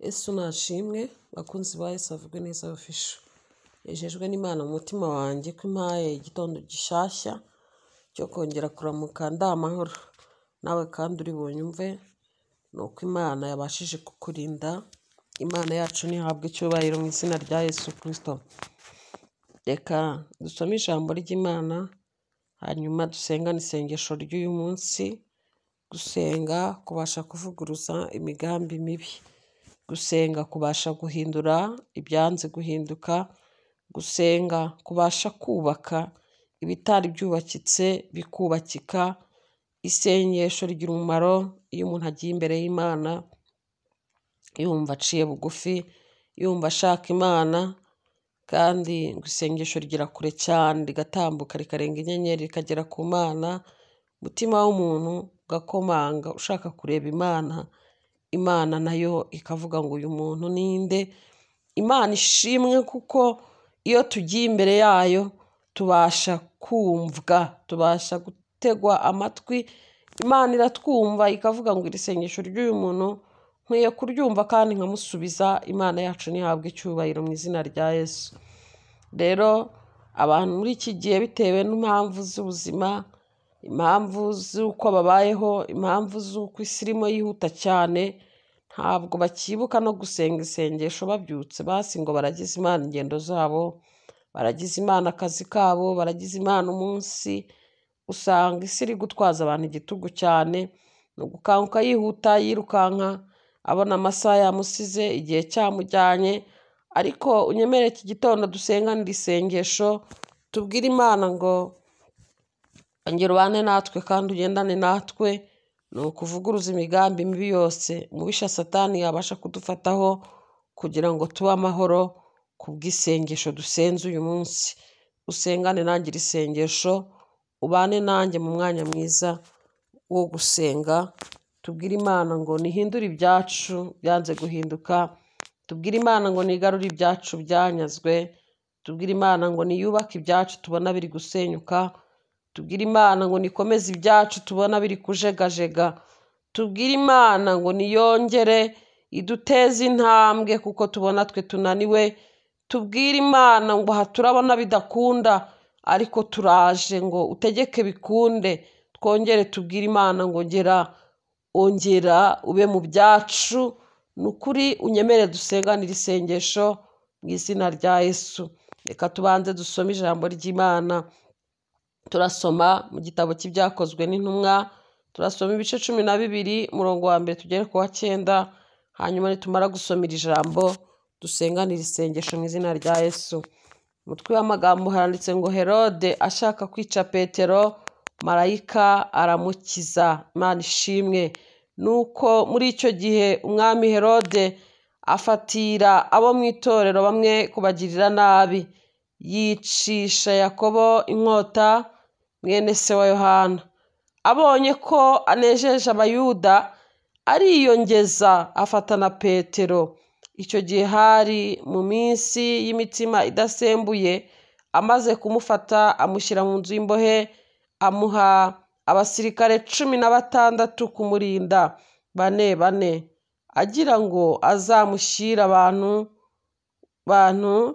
Yesu nashimwe, bakunzi ba Yesu avugwe neza official. Nejejwe n'Imana mu mutima wanjye ko impaye igitondo gishasha cyo kongera kuramuka ndi amahoro. Nawe kandi uri bunyumve, ni uko Imana yabashije kukurinda. Imana yacu ntihabwe icyubahiro mu izina rya Yesu Kristo. Reka dusome ijambo ry'Imana, hanyuma dusengane isengesho ry'uyu munsi. Gusenga kubasha kuvuguruza imigambi mibi, gusenga kubasha guhindura ibyanze guhinduka, gusenga kubasha kubaka ibitari byubakitse bikubakika. Isengesho rigira umumaro iyo umuntu agiye imbere y'Imana yumva aciye bugufi, yumva ashaka Imana, kandi ngo isengesho rigera kure cyane, rigatambuka rikarenga inyenyeri rikagera ku Mana. Umutima w'umuntu ugakomanga ushaka kureba Imana, Imana nayo ikavuga ngo uyu muntu ninde? Imana ishimwe kuko iyo tugiye imbere yayo tubasha kumvwa, tubasha gutegwa amatwi. Imana iratwumva ikavuga ngo iri sengesho ry'uyu muntu nkwiye kuryumva kandi nkamusubiza. Imana yacu ntihabwe icyubahiro mu izina rya Yesu. Rero abantu muri iki gihe bitewe n'impamvu z'ubuzima, impamvu z'uko babayeho, impamvu z'uko isi irimo yihuta cyane, ntabwo bakibuka no gusenga isengesho babyutse basi ngo baragize Imana ingendo zabo, baragize Imana akazi kabo, baragize Imana umunsi. Usanga isi iri gutwaza abantu igitugu cyane, ni ugukanguka yihuta yirukanka, abona amasaha yamusize, igihe cyamujyanye. Ariko unyemere iki gitondo dusenganire isengesho, tubwire Imana ngo ongera ubane natwe kandi ugendane natwe, ni ukuvuguruza imigambi mibi yose umubisha Satani yabasha kudufataho kugira ngo tube amahoro kubw'isengesho dusenze uyu munsi. Usengane nanjye iri sengesho, ubane nanjye mu mwanya mwiza wo gusenga. Tubwire Imana ngo nihindure ibyacu byanze guhinduka, tubwire Imana ngo nigarure ibyacu byanyazwe, tubwire Imana ngo niyubake ibyacu tubona biri gusenyuka, tubwire Imana ngo nikomeze ibyacu tubona biri kujegajega, tubwire Imana ngo niyongere iduteze intambwe kuko tubona twe tunaniwe, tubwire Imana ngo aha turabona bidakunda ariko turaje ngo utegeke bikunde. Twongere tubwire Imana ngo ngera ongera ube mu byacu. Ni ukuri unyemere dusenganire isengesho mu izina rya Yesu. Reka tubanze dusome ijambo ry'Imana. Turasoma mu gitabo cy'Ibyakozwe n'Intumwa, turasoma ibice 12 umurongo wa 1 tugere ku wa 9. Hanyuma nitumara gusoma iri jambo dusenganire isengesho mu izina rya Yesu. Umutwe w'amagambo haranditse ngo Herode ashaka kwica Petero, marayika aramukiza. Imana ishimwe. Nuko muri icyo gihe umwami Herode afatira abo mu itorero bamwe kubagirira nabi, yicisha Yakobo inkota mwene se wa Yohana. Abonye ko anejeje Abayuda, ariyongeza afata na Petero. Icyo gihe hari mu minsi y'imitsima idasembuye. Amaze kumufata amushyira mu nzu y'imbohe, amuha abasirikare 16 kumurinda bane bane, agira ngo azamushyire abantu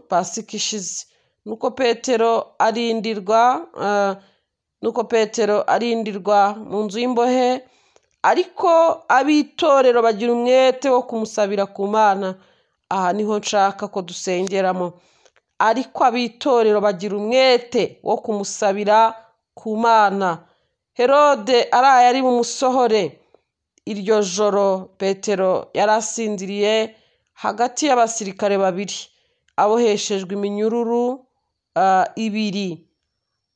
Pasika ishize. Nuko Petero arindirwa mu nzu y'imbohe, ariko ab'itorero bagira umwete wo kumusabira ku Mana. Aha niho nshaka ko dusengeramo. Ariko ab'itorero bagira umwete wo kumusabira ku Mana. Herode araye ari bumusohore. Iryo joro Petero yari asinziriye hagati y'abasirikare babiri, aboheshejwe iminyururu ibiri.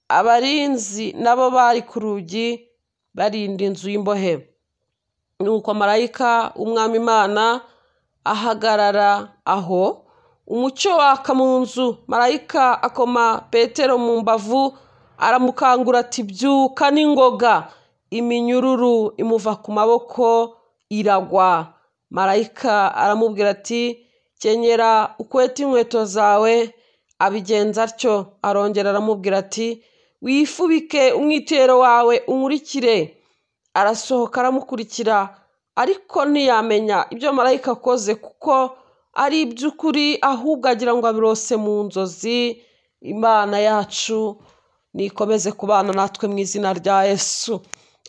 Abarinzi nabo bari ku rugi barinda inzu y'imbohe. Nuko marayika w'Umwami Imana ahagarara aho, umucyo waka mu nzu. Marayika akoma Petero mu mbavu aramukangura ati byuka n'ingoga. Iminyururu imuva ku maboko iragwa. Marayika aramubwira ati kenyera ukwete inkweto zawe. Abigenza atyo. Arongera aramubwira ati wifubike umwitero wawe unkurikire. Arasohoka aramukurikira, Ariko ntiyamenya ibyo marayika akoze kuko ari iby'ukuri, ahubwo agira ngo abirose mu nzozi. Imana yacu nikomeze kubana natwe mu izina rya Yesu.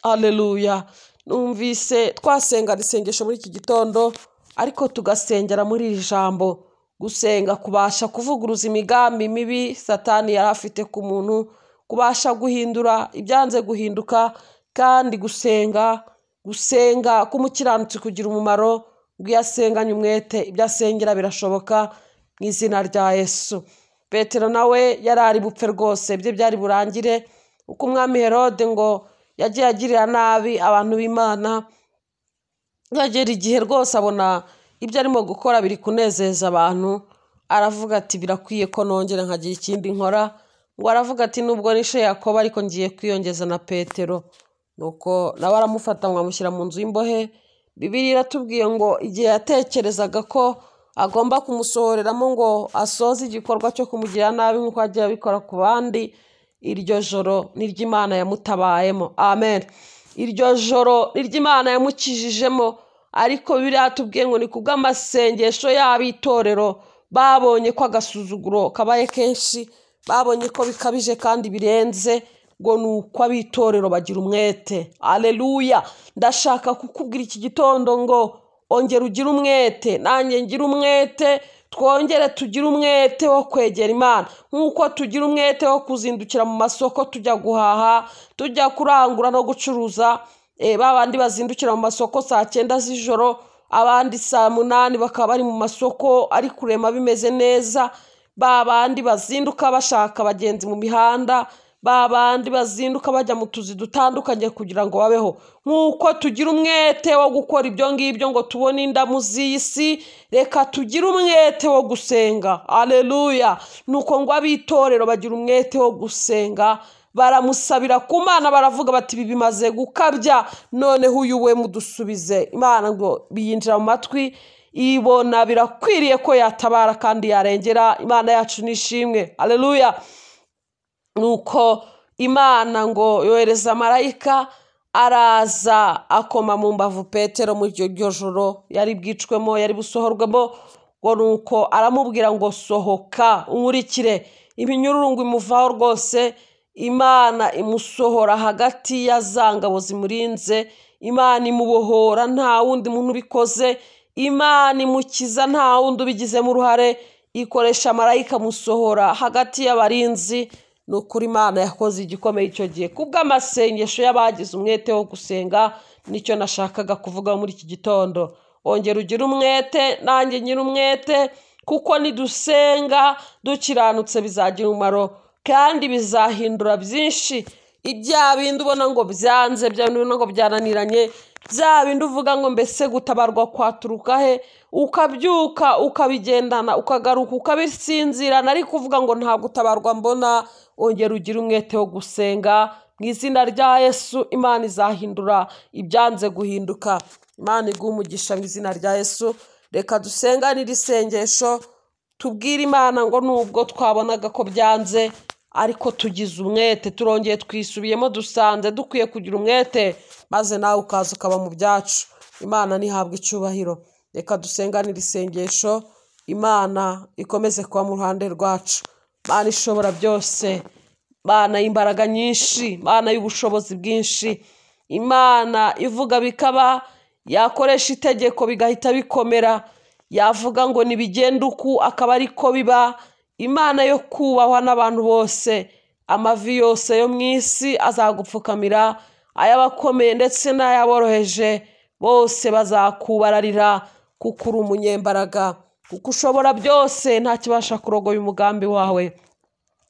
Aleluya. Numvise twasenga isengesho muri iki gitondo, ariko tugasengera muri iri jambo. Gusenga kubasha kuvuguruza imigambi mibi Satani yari afite ku muntu, kubasha guhindura ibyanze guhinduka, kandi gusenga k'umukiranutsi kugira umumaro, ngo iyo asenganye umwete ibyo asengera birashoboka mu izina rya Yesu. Petero nawe yari ari bupfe rwose, ibye byari burangire, uko umwami Herode ngo yagiye agirira nabi abantu b'Imana, yagera igihe rwose abona ibyo arimo gukora biri kunezeza abantu, aravuga ati birakwiye ko nongera nkagira ikindi nkora. Ngo aravuga ati nubwo nishe Yakobo ariko ngiye kwiyongeza na Petero. Nuko nawe aramufata ngo amushyira mu nzu y'imbohe. Bibiliya iratubwiye ngo igihe yatekerezaga ko agomba kumusohoreramo ngo asoze igikorwa cyo kumugirira nabi nk'uko yagiye abikora ku bandi, iryo joro niryo Imana yamutabayemo. Amen. Iryo joro niryo Imana yamukijijemo. Ariko Bibiliya iratubwiye ngo ni kubw'amasengesho y'ab'itorero babonye ko agasuzuguro kabaye kenshi, babonye ko bikabije kandi birenze, ngo ni uko ab'itorero bagira umwete. Aleluya. Ndashaka kukubwira iki gitondo ngo ongera ugire umwete, nanjye ngire umwete, twongere tugire umwete wo kwegera Imana, nk'uko tugira umwete wo kuzindukira mu masoko tujya guhaha, tujya kurangura no gucuruza. Babandi bazindukira mu masoko saa 9 z'ijoro, abandi saa 8 bakaba bari mu masoko ari kurema bimeze neza. Babandi bazinduka bashaka abagenzi mu mihanda, babandi bazinduka bajya mu tuzi dutandukanye kugira ngo babeho. Nk'uko tugira umwete wo gukora ibyo ngibyo ngo tubone indamu z'isi, reka tugire umwete wo gusenga. Aleluya. Nuko ngo ab'itorero bagira umwete wo gusenga, baramusabira ku Mana, baravuga bati ibi bimaze gukabya, noneho uyu we mudusubize. Imana ngo biyinjira mu matwi, ibona birakwiriye ko yatabara kandi yarengera. Imana yacu nishimwe. Aleluya. Nuko Imana ngo yohereza marayika, araza akoma mu mbavu Petero muri iryo joro yari bwicwemo, yari busohorwemo. Ngo nuko aramubwira ngo sohoka unkurikire. Iminyururu ngo imuvaho rwose. Imana imusohora hagati ya za ngabo zimurinze, Imana imubohora nta wundi muntu ubikoze, Imana imukiza nta wundi ubigizemo uruhare, ikoresha marayika musohora hagati y'abarinzi. Ni ukuri Imana yakoze igikomeye icyo gihe kubw'amasengesho y'abagize umwete wo gusenga. Nicyo nashakaga kuvuga muri iki gitondo. Ongera ugire umwete, nanjye ngire umwete, kuko nidusenga dukiranutse bizagira umumaro kandi bizahindura byinshi. Ibya bindi ubona ngo byanze, bya bindi ubona ngo byananiranye, bya bindi uvuga ngo mbese gutabarwa kwaturuka he, ukabyuka ukabigendana, ukagaruka ukabisinzirana, ariko uvuga ngo nta gutabarwa mbona. Ongera ugire umwete wo gusenga mu izina rya Yesu. Imana izahindura ibyanze guhinduka. Imana iguhe umugisha mu izina rya Yesu. Reka dusenganire isengesho, tubwire Imana ngo nubwo twabonaga ko byanze, ariko tugize umwete, turongeye twisubiyemo, dusanze dukwiye kugira umwete, maze nawe ukaza ukaba mu byacu. Imana ntihabwe icyubahiro. Reka dusenganire isengesho, Imana ikomeze kuba mu ruhande rwacu. Imana ishobora byose, Imana y'imbaraga nyinshi, Imana y'ubushobozi bwinshi, Imana ivuga bikaba, yakoresha itegeko bigahita bikomera, yavuga ngo nibigende uku akaba ariko biba. Imana yo kubahwa n'abantu bose, amavi yose yo mu isi azagupfukamira, ay'abakomeye ndetse n'ay'aboroheje bose bazakubararira, kuko uri umunyembaraga, kuko ushobora byose, nta kibasha kurogoya umugambi wawe.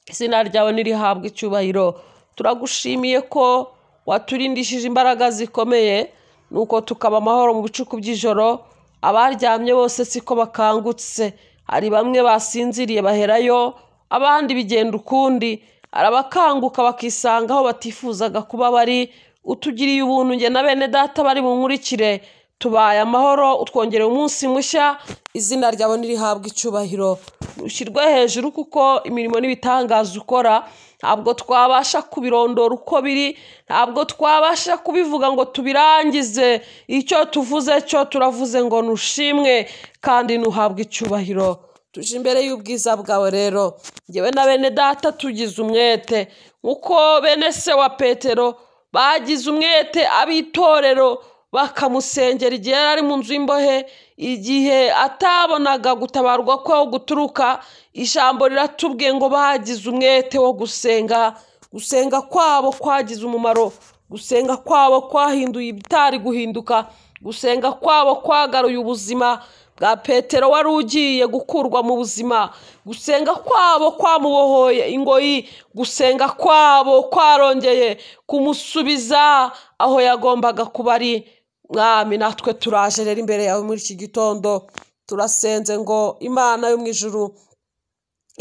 Izina ryawe nirihabwe icyubahiro. Turagushimiye ko waturindishije imbaraga zikomeye, nuko tukaba amahoro mu bicuku by'ijoro. Abaryamye bose siko bakangutse, hari bamwe basinziriye baherayo, abandi bigenda ukundi, hari abakanguka bakisanga aho batifuzaga kuba bari. Utugiriye ubuntu njye na bene data bari bunkurikire, tubaye amahoro, utwongereye umunsi mushya. Izina ryawe nirihabwe icyubahiro, ushyirwe hejuru, kuko imirimo n'ibitangaza ukora Ntabwo twabasha kubirondora uko biri, ntabwo twabasha kubivuga ngo tubirangize. Icyo tuvuze cyo turavuze ngo nushimwe kandi nuhabwe icyubahiro. Tuje imbere y'ubwiza bwawe rero, njyewe na bene data tugize umwete nk'uko bene se wa Petero bagize umwete ab'itorero bakamusengera igihe yari ari mu nzu y'imbohe, igihe atabonaga gutabarwa kwaho guturuka. Ijambo riratubwiye ngo bagize umwete wo gusenga. Gusenga kwabo kwagize umumaro, gusenga kwabo kwahinduye ibitari guhinduka, gusenga kwabo kwagaruye ubuzima bwa Petero wari ugiye gukurwa mu buzima. Gusenga kwabo kwamubohoye ingoyi, gusenga kwabo kwarongeye kumusubiza aho yagombaga kuba ari. Mwami, natwe turaje rero imbere yawe muri iki gitondo, turasenze ngo Imana yo mu ijuru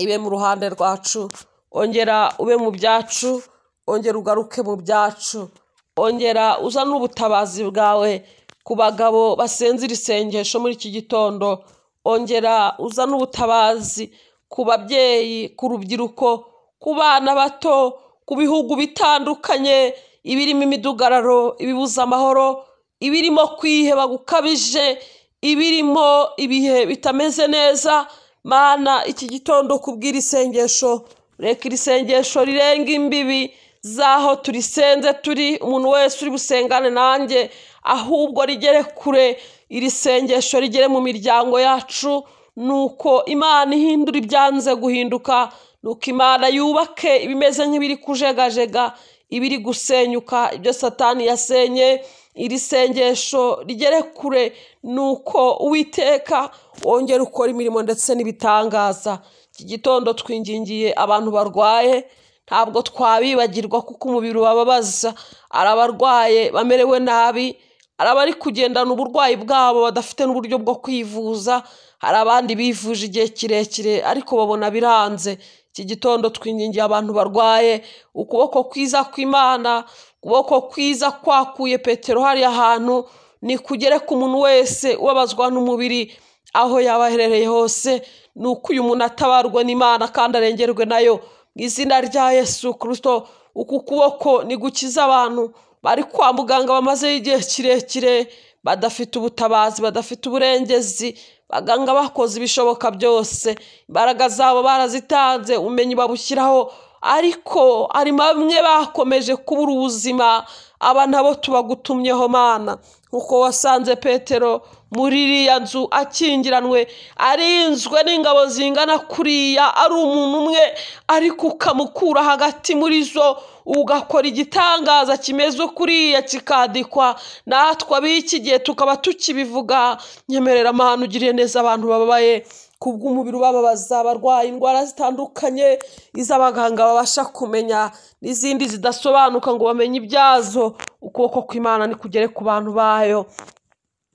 ibe mu ruhande rwacu, ongera ube mu byacu, ongera ugaruke mu byacu, ongera uzane ubutabazi bwawe ku bagabo basenze iri sengesho muri iki gitondo, ongera uzane ubutabazi ku babyeyi, ku rubyiruko, ku bana bato, ku bihugu bitandukanye, ibirimo imidugararo, ibibuza amahoro, ibirimo kwiheba gukabije, ibirimo ibihe bitameze neza. Mana, iki gitondo kubwira isengesho, reka iri sengesho rirenga imbibi z'aho turisenze turi, umuntu wese uri busengane nanjye, ahubwo rigere kure. Iri sengesho rigere mu miryango yacu, nuko Imana ihindura ibyanze guhinduka, nuko Imana yubake ibimeze nk'ibiri kujegajega, ibiri gusenyuka, ibyo Satani yasenye. Iri sengesho rigere kure, nuko Uwiteka wongera ukora imirimo ndetse n'ibitangaza. Iki gitondo twingingiye abantu barwaye, ntabwo twabibagirwa kuko umubiri ubababaza. Hari abarwaye bamerewe nabi, hari abari kugendana uburwayi bwabo badafite n'uburyo bwo kwivuza, hari abandi bivuje igihe kirekire ariko babona biranze. Iki gitondo twingingiye abantu barwaye, ukuboko kwiza kw'Imana, ukuboko kwiza kwakuye Petero hariya hantu, ni kugere ku muntu wese ubabazwa n'umubiri aho yaba aherereye hose, ni uko uyu muntu atabarwa n'Imana kandi arengerwe nayo mu izina rya Yesu Kristo. Uku kuboko ni gukiza abantu bari kwa muganga bamazeyo igihe kirekire, badafite ubutabazi, badafite uburengezi. Abaganga bakoze ibishoboka byose, imbaraga zabo barazitanze, ubumenyi babushyiraho, ariko hari bamwe bakomeje kubura ubuzima. Aba nabo tubagutumyeho Mana, nkuko wasanze Petero muri iriya nzu akingiranwe, arinzwe n'ingabo zingana kuriya, ari umuntu umwe, ariko ukamukura hagati muri zo, ugakora igitangaza kimeze kuriya kikadikwa. Natwe ab'iki gihe tukaba tukibivuga. Nyemerera Mana, ugiriye neza abantu bababaye kubw'umubiri ubababaza, abarwaye indwara zitandukanye, iz'abaganga babasha kumenya n'izindi zidasobanuka ngo bamenye ibyazo. Ukuboko kw'Imana nikugere ku bantu bayo.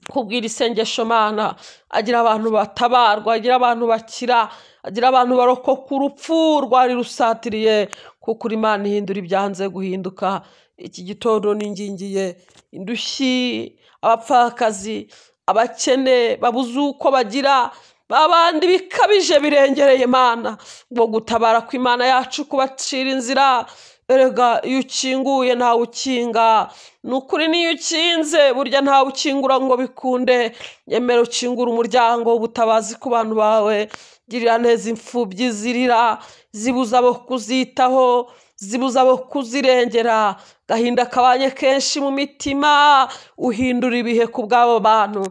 Kubwira isengesho Mana, agira abantu batabarwa, agira abantu bakira, agira abantu barokoka urupfu rwari rusatiriye, kuko uri Imana ihindura ibyanze guhinduka. Iki gitondo ningingiye indushyi, abapfakazi, abakene babuze uko bagira, babandi bikabije birengereye Mana, ngo gutabara kw'Imana yacu kubacira inzira. Erega iyo ukinguye ntawe ukinga, ni ukuri n'iyo ukinze burya ntawe ukingura ngo bikunde. Nyemera ukingura umuryango w'ubutabazi ku bantu bawe, girira neza imfubyi zirira, zibuza abo kuzitaho, zibuza abo kuzirengera. Gahinda kabanye kenshi mu mitima, uhindura ibihe ku bw'abo bantu,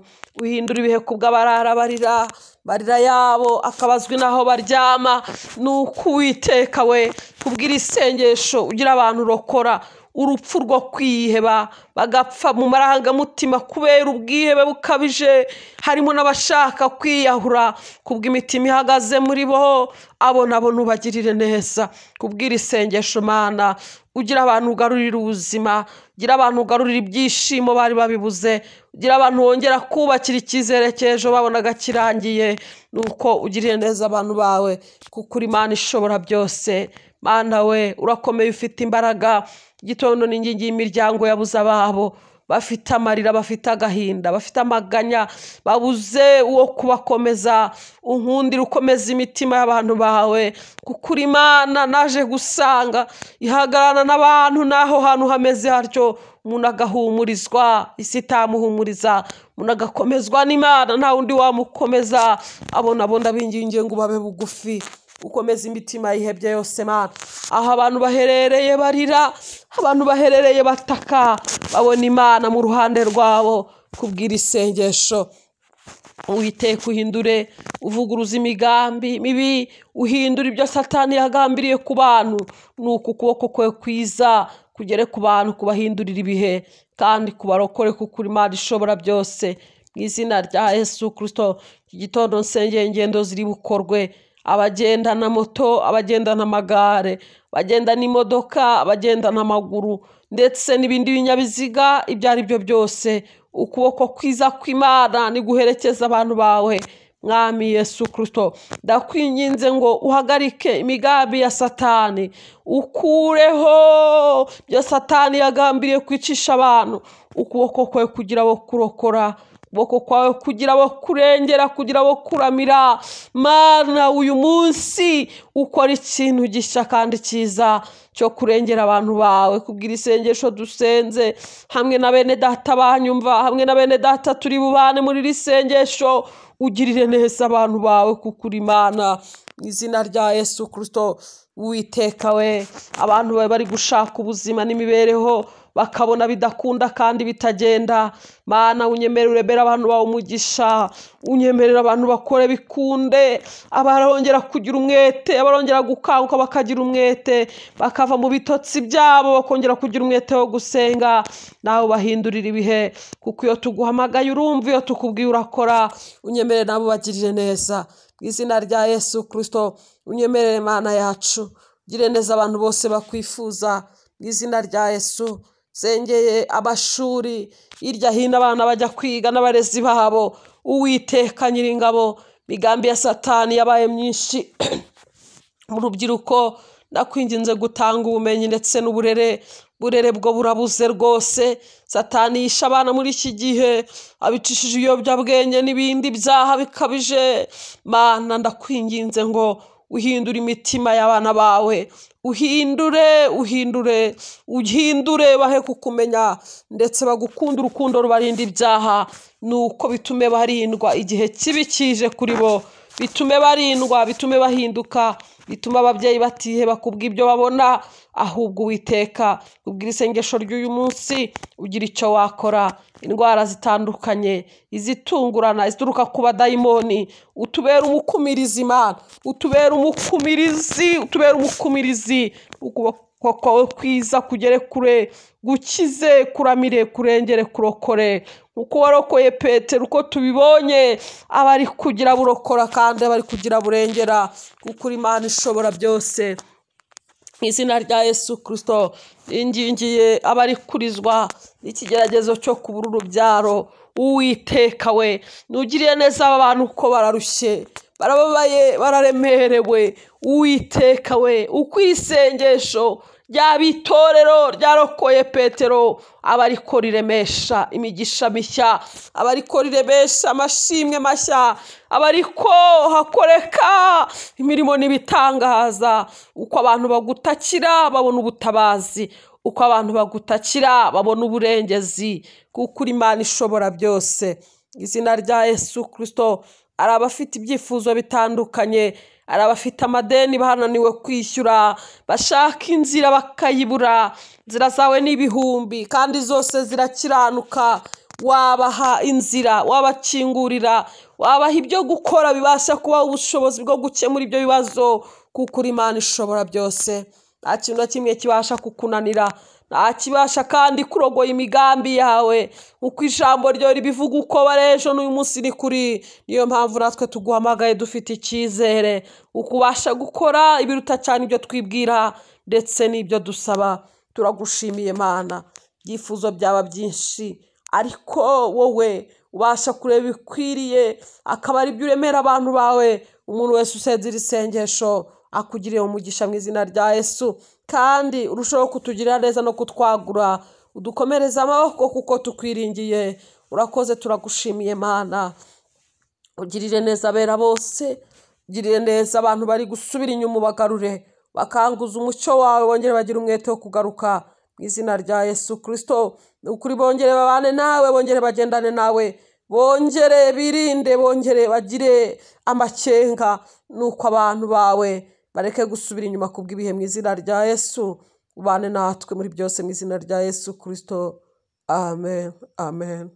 uhindura ibihe ku bw'abarara barira, barira yabo akabazwi n'aho baryama. Ni uko Uwiteka we kubwira isengesho ugira abantu urokora urupfu rwo kwiheba, bagapfa mu marangamutima kubera ubwihebe bukabije. Harimo n'abashaka kwiyahura kubw'imitima ihagaze muri bo, abo nabo ntubagirire neza. Kubwira isengesho Mana, ugira abantu ugarurira ubuzima, ugira abantu ugarurira ibyishimo bari babibuze, ugira abantu wongera kubakira icyizere cy'ejo babonaga kirangiye. Nuko ugirire neza abantu bawe, kuko uri Imana ishobora byose. Mana we, urakomeye, ufite imbaraga. Igitondo n'ingingi y'imiryango yabuze ababo, Bafite amarira, bafite agahinda, bafite amaganya, babuze uwo kubakomeza. Unkundire ukomeza imitima y'abantu bawe, kuko uri Imana naje gusanga ihagararana n'abantu n'aho hantu hameze hatyo, umuntu agahumurizwa, isi itamuhumuriza, umuntu agakomezwa n'Imana, nta wundi wamukomeza. Abo nabo ndabingingiye ngo babe bugufi, ukomeza imitima yihebye yose Mana. Aho abantu baherereye barira, abantu baherereye bataka, babona Imana mu ruhande rwabo kubwira isengesho. Uwiteka uhindure, uvuguruza imigambi mibi, uhindure ibyo Satani yagambiriye ku bantu. Nuko ukuboko kwe kwiza kugere ku bantu, kubahindurira ibihe kandi kubarokore, kuko uri Imana ishobora byose. Mu izina rya Yesu Kristo, iki gitondo nsengeye ingendo ziri bukorwe, abagendana moto, abagendana amagare, abagendana imodoka, abagendana amaguru ndetse n'ibindi binyabiziga ibyo ari byo byose, ukuboko kwiza kw'Imana niguherekeza abantu bawe. Mwami Yesu Kristo, ndakwinginze ngo uhagarike imigambi ya Satani, ukureho ibyo Satani yagambiriye kwicisha abantu. Ukuboko kwawe kugira abo kurokora, ukuboko kwawe kugira abo kurengera, kugira abo kuramira. Mana, uyu munsi ukora ikintu gishya kandi cyiza cyo kurengera abantu bawe. Kubwira isengesho dusenze hamwe na bene data banyumva, hamwe na bene data turi bubane muri iri sengesho, ugirire neza abantu bawe, kuko uri Imana. Mu izina rya Yesu Kristo, Uwiteka we, abantu bawe bari gushaka ubuzima n'imibereho bakabona bidakunda kandi bitagenda. Mana, unyemerere urebere abantu bawe umugisha, unyemerere abantu bakore bikunde, abarongera kugira umwete, abarongera gukanguka bakagira umwete, bakava mu bitotsi byabo bakongera kugira umwete wo gusenga. Nawe ubahindurira ibihe, kuko iyo tuguhamagaye urumva, iyo tukubwiye urakora. Unyemerere nabo ubagirire neza. Mu izina rya Yesu Kristo, unyemerere Mana yacu, ugire neza abantu bose bakwifuza. Mu izina rya Yesu, sengeye amashuri hirya hino, abana bajya kwiga n'abarezi babo. Uwiteka Nyiringabo, imigambi ya Satani yabaye myinshi mu rubyiruko, ndakwinginze gutanga ubumenyi ndetse n'uburere. Burere bwo burabuze rwose. Satani yishe abana muri iki gihe abicishije ibiyobyabwenge n'ibindi byaha bikabije. Mana, ndakwinginze ngo uhindure imitima y'abana bawe, uhindure, uhindure, uhindure, bahe kukumenya ndetse bagukunda urukundo rubarinda ibyaha. Nuko bitume barindwa igihe kibi kije kuri bo, bitume barindwa, bitume bahinduka, bituma ababyeyi batiheba kubw'ibyo babona. Ahubwo Uwiteka, kubwira isengesho ry'uyu munsi, ugira icyo wakora. Indwara zitandukanye, izitungurana, izituruka ku badayimoni, utubera umukumirizi Imana, utubera umukumirizi, utubera umukumirizi. Ukuboko kwawe kwiza kugere kure, gukize, kuramire, kurengere, kurokore. Uko warokoye Petero, uko tubibonye, abari kugira burokora kandi abari kugira burengera, kuko uri Imana ishobora byose. Mu izina rya Yesu Kristo, ingingiye abari kurizwa n'ikigeragezo cyo kubura urubyaro. Uwiteka we, nugiriye neza aba bantu uko bararushye, barababaye, bararemerewe. Uwiteka we, uko isengesho ryaba itorero ryarokoye Petero, abariko riremesha imigisha mishya, abariko riremesha amashimwe mashya, abariko hakoreka imirimo n'ibitangaza. Uko abantu bagutakira babona ubutabazi, uko abantu bagutakira babona uburengezi, kuko uri Imana ishobora byose. Izina rya Yesu Kristo, hari abafite ibyifuzo bitandukanye, hari abafite amadeni bananiwe kwishyura, bashaka inzira bakayibura. Inzira zawe ni ibihumbi kandi zose zirakiranuka. Wabaha inzira, wabakingurira, wabaha ibyo gukora bibasha kubaha ubushobozi bwo gukemura ibyo bibazo, kuko uri Imana ishobora byose. Nta kintu na kimwe kibasha kukunanira, nta kibasha kandi kurogoya imigambi yawe. Uko ijambo ryo ribivuga, uko barejo n'uyu munsi ni kuri. Niyo mpamvu natwe tuguhamagaye dufite icyizere, ukubasha gukora ibiruta cyane ibyo twibwira ndetse n'ibyo dusaba. Turagushimiye Mana, ibyifuzo byaba byinshi, ariko wowe ubasha kureba ibikwiriye, akaba ari byo uremera abantu bawe. Umuntu wese usenzera isengesho akugiriye umugisha mu izina rya Yesu, kandi urushaho kutugirira neza no kutwagura. Udukomereze amaboko kuko tukwiringiye. Urakoze, turagushimiye Mana. Ugirire neza abera bose, ugirire neza abantu bari gusubira inyuma, ubagarure, bakanguza umucyo wawe, bongere bagire umwete wo kugaruka mu izina rya Yesu Kristo. Ni ukuri bongere babane nawe, bongere bagendane nawe, bongere birinde, bongere bagire amakenga, nuko abantu bawe bareke gusubira inyuma kubw'ibihe mu izina rya Yesu. Ubane natwe muri byose mu izina rya Yesu Kristo. Amen, amen.